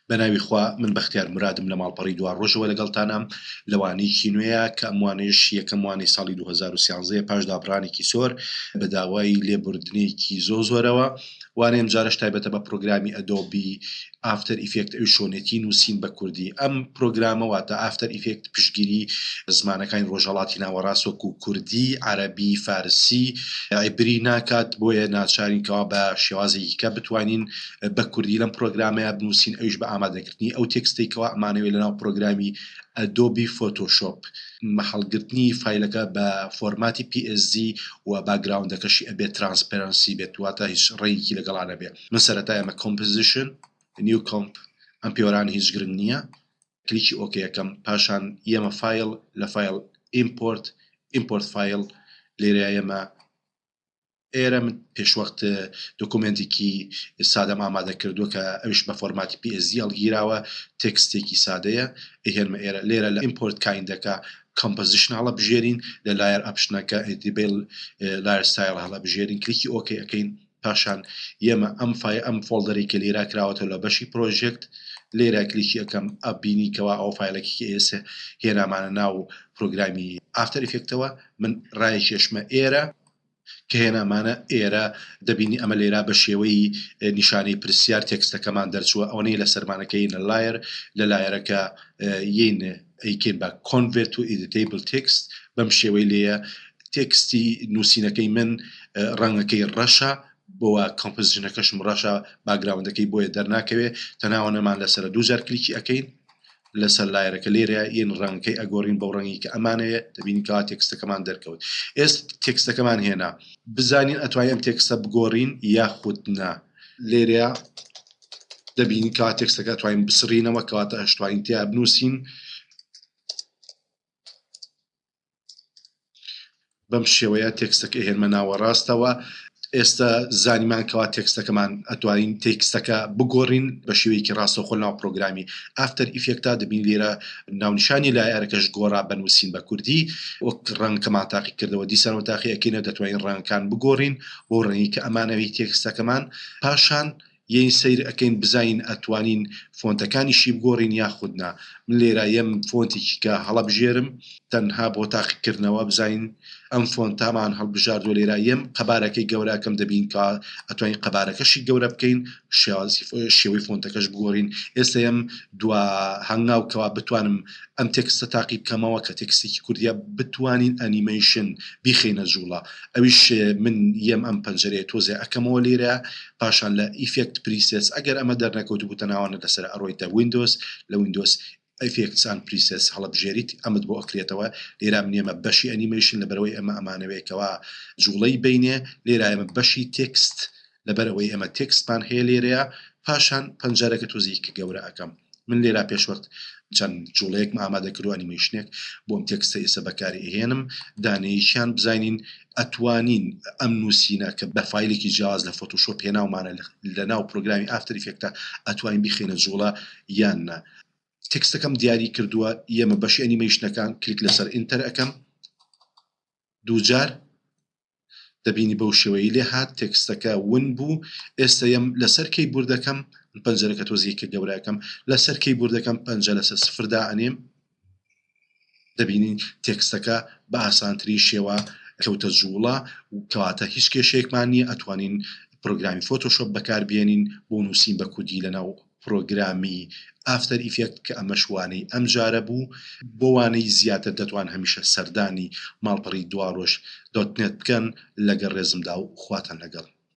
بەناوی خوا من بەختیار مورادم لە ماڵپەڕی دواڕۆژەوە لەگەڵتانام لە وانەیەکی نوێیە کە ئەم وانەیەش یەکەم وانەی ساڵی 2013 یە پاش دابڕانێکی زۆر بە داوای لێبوردنێکی زۆ زۆرەوە وانەی ئەمجارەش تایبەتە بە پرۆگرامی ئەدۆبی ئافتەر ئیفێکت ئەویش چۆنێتی نووسین بە کوردی ئەم پرۆگرامە واتە ئافتەر ئیفێکت پشتگیری زمانەکانی ڕۆژهەڵاتی ناوەڕاست وەکو کوردی، عەرەبی، فارسی، عیبری ناکات بۆیە ناچارین کەوا بە شێوازێکی کە بتوانین بە کوردی لەم پرۆگرامەیا بنووسین ئەویش بە ئامادەکردنی ئەو تێکستەی کەوا ئەمانەوێت لەناو پرۆگرامی ئەدۆبی فۆتۆشۆپ هەڵگرتنی فایلەکە بە فۆرماتی PSD و باکگراوندەکەشی ئەبێت transparency بێت واتە هیچ ڕەنگێکی لەگەڵا نەبێ من سەرەتا ئێمە composition new comp ئەم پێوەرانە هیچ گرنگ نییە کلیکی OK ئەکەم پاشان یەمە file لە file import import file لێرە یەمە ئێرە من پێشوەخت دۆکۆمێنتێکی سادەم ئامادە کردووە کە ئەویش بە فۆرماتی PSD هەڵگیراوە تێکستێکی سادەیە ئەیهێنمە ئێرە لێرە لە import kind ەکە composition هەڵەبژێرین لە layer option ەکە editable layer style هەڵەبژێرین کلیکی OK ئەکەین پاشان یەمە ئەم فای ئەم folder ەی کە لێرا کراوەتەوە لە بەشی پرۆژێکت لێرە کلیکی ئەکەم ئەبینی کەوا ئەو فایلەکی کە ئێسێ هێنامانە ناو پرۆگرامی ئافتەر ئیفێکتەوە من ڕایکێشمە ئێرە کە هێنامانە ئێرە دەبینی ئەمە لێرا بە شێوەی نیشانەی پرسیار تێکستەکەمان دەرچووە ئەوەنەی لەسەرمانەکە یینە layer لە layer ەکە یین ئەیکەین بە convert to editable text بەم شێوەی لێیە تێکستی نووسینەکەی من ڕەنگەکەی ڕەشە بۆوە composition ەکەشم ڕەشە background ەکەی بۆیە دەرناکەوێ تەنها ئەوەنەمان لەسەرە دووجار کلیکی ئەکەین لەسەر layer ەکە لێرە یەن ڕەنگەکەی ئەگۆڕین بەو ڕەنگی کە ئەمانەوێ دەبینین کەوا تێکستەکەمان دەرکەوت ئێست تێکستەکەمان هێنا بزانین ئەتوانین ئەم تێکستە بگۆڕین یاخود نا لێرە دەبینین کەوا تێکستەکە توانین بسڕینەوە کەواتە ئەشتوانین تیا بنووسین بەم شێوەیە تێکستەکە هێنمە ناوەڕاستەوە ئێستا زانیمان کەوا تێکستەکەمان ئەتوانین تێکستەکە بگۆڕین بە شێوەیەکی ڕاستەوخۆ ناو پرۆگرامی ئافتەر ئیفێکتا دەبین لێرە ناونیشانی layer ەکەش گۆڕا بە نووسین بە کوردی وەک ڕەنگەکەمان تاقی کردەوە دیسانەوە تاقی ئەکەینەوە دەتوانین ڕەنگەکان بگۆڕین بۆ ڕەنگی کە ئەمانەوەی تێکستەکەمان پاشان یەین سەیر ئەکەین بزانین ئەتوانین فۆنتەکانیشی بگۆڕین یاخود نا من لێرە یەم فۆنتێکی کە هەڵەبژێرم تەنها بۆ تاقیکردنەوە بزانین ئەم فۆنتامان هەڵبژاردوە لێرە یەم قەبارەکەی گەورە ئەکەم دەبین کە ئەتوانین قەبارەکەشی گەورە بکەین شێوازی شێوەی فۆنتەکەش بگۆڕین ئێستا یەم دوا هەنگاو کەوا بتوانم ئەم تێکستە تاقی بکەمەوە کە تێکستێکی کوردیە بتوانین ئەنیمەیشن بیخەینە جوڵە ئەویش من یەم ئەم پەنجەرەیە تۆزێ ئەکەمەوە لێرە پاشان لە effect presets ئەگەر ئەمە دەرنەکەوتبوو تەناوانە لەسەر ئەڕۆیتە Windows لە Windows effects and presets هەڵەبژێریت ئەمت بۆ ئەکرێتەوە لێرا من ئێمە بەشی ئەنیمەیشن لەبەرەوەی ئەمە ئەمانەوێ کەوا جوڵەی بینێ لێرا ئێمە بەشی تێکست لەبەرئەوەی ئێمە تێکستمان هەیە لێرەیە پاشان پەنجەرەکە تۆزێکی کە گەورە ئەکەم من لێرا پێشوەخت چەند جوڵەیەکم ئامادە کردو ئەنیمەیشنێک بۆ ئەم تێکستە ئێستا بەکاری ئەهێنم دانەیەکیان بزانین ئەتوانین ئەم نووسینە کە بە فایلێکی جیاواز لە فۆتۆشۆپ هێناومانە لە ناو پرۆگرامی ئافتەر ئیفێکتە ئەتوانین بیخەینە جوڵە یان نا تێکستەکەم دیاری کردووە یەمە بەشی ئەنیمەیشنەکان کلیک لەسەر enter ئەکەم دووجار دەبینی بەو شێوەیەی لێ هات تێکستەکە ون بوو ئێستا یەم لەسەر کەی بوردەکەم پەنجەرەکە تۆزێکە گەورەکەم لەسەر کەی بوردەکەم پەنجە لەسەر سفر دائەنێم دەبینین تێکستەکە بە ئاسانترین شێوە کەوتە جوڵە و کەواتە هیچ کێشەیەکمان نییە ئەتوانین پرۆگرامی فۆتۆشۆپ بەکاربێنین بۆ نووسین بە کوردی لەناو پرۆگرامی ئافتەر ئیفێکت کە ئەمەش وانەی ئەمجارە بوو، بۆ وانەی زیاتر دەتوان هەمیشە سەردانی ماڵپەڕی دواڕۆژ dot net بکەن، لەگەڵ ڕێزمدا و خواتان لەگەڵ.